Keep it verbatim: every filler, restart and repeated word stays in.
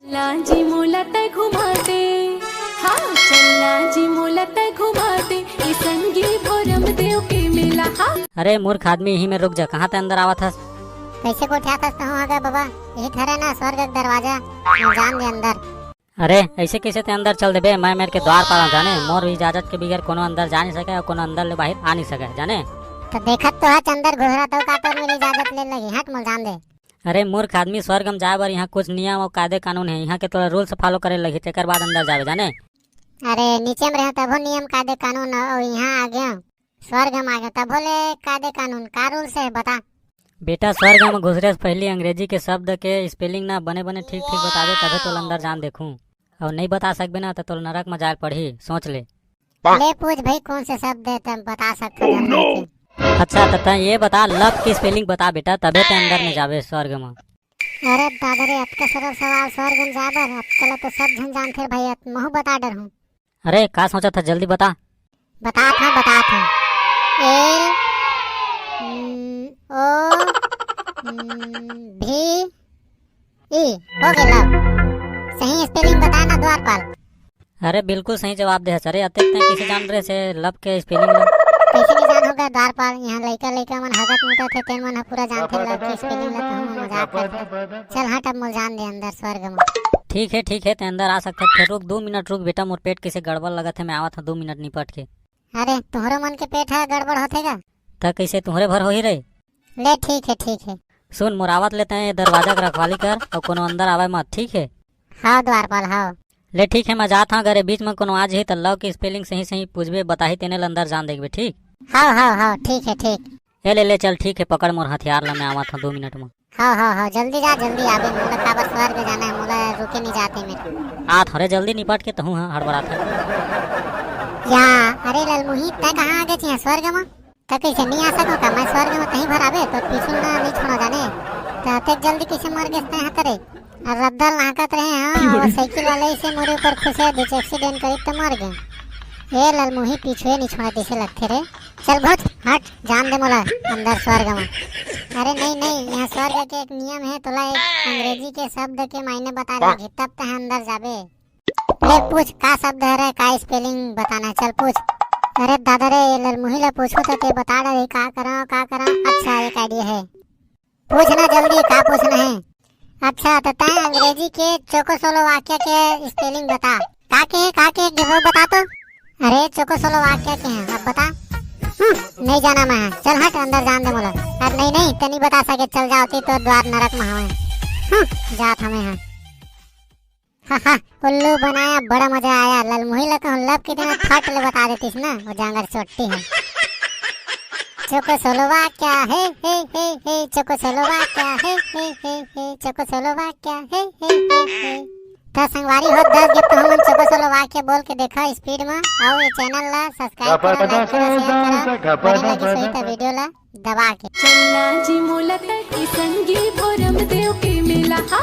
लाजी मोला तै घुमाते, हाँ, चल लाजी मोला तै घुमाते, ए संगी भोरम देव के मेला, हाँ। अरे मूर्ख आदमी, इही में रुक जा, कहाँ तै अंदर आवत हस? कैसे गोठियात हस तहूँ हा गा बबा? इही ठहरे ना स्वर्ग के दरवाजा, मोला जान दे अंदर। अरे ऐसे कैसे तै अंदर चल देबे? मैं मेर के द्वारपाल हँव जाने, मोर इजाजत के बगैर कोनो अंदर जा नहीं सके अउ कोनो अंदर ले बाहर आ नहीं सके जाने। तो देखत तो हच अंदर घुसरा तो का तोर मेर इजाजत ले लगही? हट मोला जान दे। अरे मूर्ख आदमी, स्वर्ग में जाए बर यहाँ कुछ नियम अउ कायदे कानून हे, यहाँ के तोला rules follow करे लगही, तेकर बाद अंदर जाबे जाने। अरे नीचे में रहे तभो नियम कायदे कानून अउ यहाँ आ गया स्वर्ग में आ गया तभो ले कायदे कानून का rules हे बता। बेटा स्वर्ग में घुसरे से पहली अंग्रेजी के शब्द के spelling ना बने बने ठीक ठीक बताबे तभे तोला अंदर जान देखूं, अउ नहीं बता सकबे ना तो तोला नरक में जाए पड़ही, सोच ले। ले पूछ भाई, कौन से शब्द हे, तब बता सकथो हम लोग के। अच्छा, तो तैं ये बता, love के spelling बता बेटा, तभे तैं अंदर में जाबे स्वर्ग में। अरे दादा रे, अतका सरल सवाल, स्वर्ग में जाए बर, अतका ला तो सब झन जानथे भाई, अत-, महू बता डरहूँ। अरे, का सोचत हस, जल्दी बता। बतात हँव, बतात हँव। L, हम्म, O, हम्म, V, E, हो गे love। सही spelling बता ना द्वारपाल। अरे बिल्कुल सही जवाब दे हस। अरे अतेक तैं कइसे जान रहे से love के spelling ला? कइसे नहीं जान होगा द्वारपाल, यहाँ लइका लइका मन हगत मुतत हे, तेन मन ह पूरा जानथे love के spelling ला, कहूँ मजाक करथे। चल हट, अब मोला जान दे अंदर स्वर्ग में। ठीक हे, ठीक हे, तैं अंदर आ सकत हस। रुक, दू मिनट रुक बेटा, मोर पेट कइसे गड़बड़ लगत हे, मैं आवत हँव दू मिनट निपट के। अरे, तुँहरो मन के पेट ह गड़बड़ होथे गा? त कइसे तुँहरे भर होही रे? ले, ठीक हे, ठीक हे। सुन, मोर आवत ले तैं ये दरवाजा के रखवाली कर अउ कोनो अंदर आवय मत, ठीक हे? हव, द्वारपाल, हव। ले, ठीक हे, मैं जात हँव, अगर ए बीच म कोनो आ जही, त love के spelling सही सही पूछबे, बताही, तेने ल अंदर जान देखबे, ठीक? हव, हव, हव, ठीक हे, ठीक। ए ले, ले, चल, ठीक हे, पकड़ मोर हथियार ल, मैं आवत हँव दू मिनट म। हव, हव, हव, जल्दी जा, जल्दी आबे, मोला काबर स्वर्ग जाना हे, मोला रुके नहीं जाते मेरे। आत हँव रे, जल्दी निपट के तहूँ ह हड़बड़ात हस। या, अरे ललमुही, तैं कहाँ आ गे चिहा स्वर्ग म? त कइसे नहीं आ सकँव का? मैं स्वर्ग म तहीं भर आबे, तोर पीछू न नहीं छोड़ँव जाने। त अतेक जल्दी कइसे मर गेस तैं ह तरे? अउ रद्दा ल नाहकत रहे हँव, अउ साइकिल वाले से मोरे ऊपर खुसे, बीच accident करी त मर गे। ए ललमुही, पीछू नहीं छोड़ा जइसे लगथे रे। चल घोच, हट, जान दे मोला अंदर स्वर्ग म। अरे नहीं, नहीं, यहाँ स्वर्ग के एक नियम हे, तोला एक अंग्रेजी के शब्द के मायने बताना हे, तब तैं अंदर जाबे। ले पूछ, का शब्द हरे, का spelling बताना हे, चल पूछ। अरे दादा रे, ये ललमुही ला पूछहूँ त ते बता डरही, का करँव, का करँव। अच्छा, एक idea हे, पूछ ना जल्दी, का पूछना हे? अच्छा, त तैं अंग्रेजी के चेकोस्लोवाकिया के spelling बता। का के, का के, एक बार बता तो। अरे, चेकोस्लोवाकिया के हे, अब बता। हम्म, नहीं जाना मैं ह। चल हट, अंदर जान दे मोला। अरे नहीं, नहीं, तैं नहीं बता सके, चल जा, ओती तोर द्वार नरक म हवय। हम्म, जात हँव मैं ह। हा, हा, उल्लू बनाया, बड़ा मजा आया। ललमुही ला कहूँ love के दिन फट ले बता देतिस ना, वो जांगर चोट्टी हे। चेकोस्लोवाकिया, हे, हे, हे, हे, चेकोस्लोवाकिया, हे, हे, हे, हे, चेकोस्लोवाकिया, हे, हे, हे, हे। त संगवारी हो, दस गे तुँहर मन चेकोस्लोवाकिया बोल के देखा speed म, अउ ये channel ला subscribe करा, like करा, share करा, बने लगिस होही त video ला दबा के। चल लाजी मोला तै ए संगी भोरम देव के मेला, हाँ।